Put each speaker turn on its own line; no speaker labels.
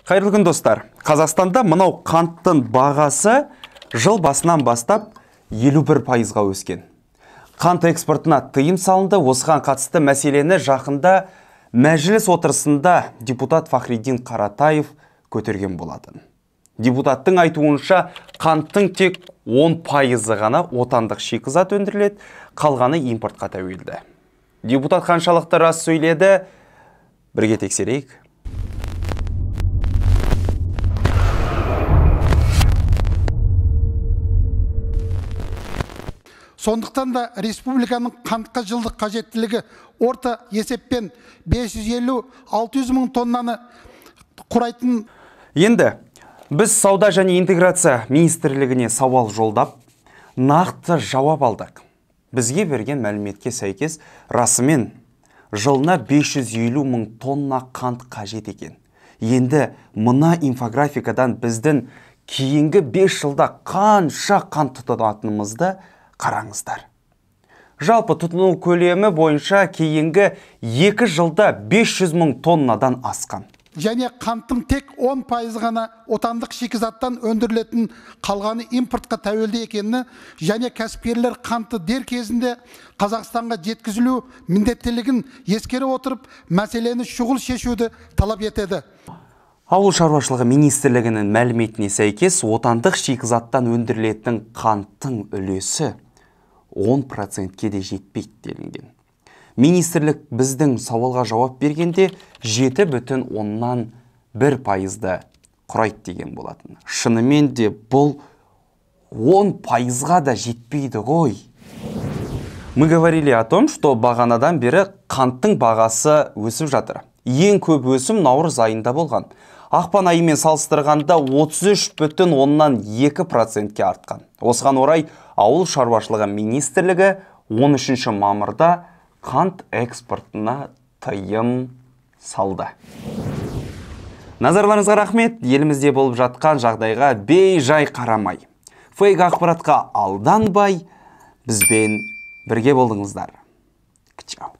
Қайырлы күн, достар. Қазақстанда мынау қанттың бағасы жыл басынан бастап 51%-ға өскен. Қант экспортына тыйым салынды. Осыған қатысты мәселені жақында мәжіліс отырысында депутат Фахриддин Қаратаев көтерген болатын. Депутаттың айтуынша, қанттың тек 10%-ы ғана отандық шикізат өндіріледі, қалғаны импортқа тәуелді. Депутат қаншалықты рас сөйледі, бірге тексерейік.
Сондықтан да республиканың қантқа жылдық қажеттілігі орта есеппен 550-600 мың тоннаны құрайтын.
Енді біз Сауда және интеграция министрлігіне сауал жолдап, нақты жауап алдық. Бізге берген мәліметке сәйкес, расымен жылына 550 мың тонна қант қажет екен. Енді мына инфографикадан біздің кейінгі 5 жылда қанша қант тұтынатынымызды қараңыздар. Жалпы тұтыну көлемі бойынша кейінгі 2 жылда 500 мың тоннадан асқан.
Және қанттың тек 10% ғана отандық шикізаттан өндірілетін, қалғаны импортқа тәуелді екенini және кәсіпкерлер қантты дер кезінде Қазақстанға жеткізілу міндеттілігін ескере отырып, мәселені шұғыл шешуді талап етеді.
Ауыл шаруашылығы министрлігінің мәліметіне сәйкес, отандық шикізаттан өндірілетін қанттың үлесі 10%-ке де жетпейді делінген. Министрлік біздің сауалға жауап бергенде 7,1%-ды құрайды деген болатын. Шынымен де бұл 10%-ға да жетпейді ғой. Мы говорили о том, что бағанадан бері қанттың бағасы өсіп жатыр. Ең көп өсім наурыз айында болған. Ақпан айымен салыстырғанда 33,2%-ке артқан. Осыған орай Ауыл шаруашылығы министрлігі 13 мамырда қант экспортына тыйым салды. Назарларыңызға рахмет. Елімізде болып жатқан жағдайға бей-жай қарамай, фейк ақпаратқа алданбай, бізбен бірге болдыңыздар. Чао.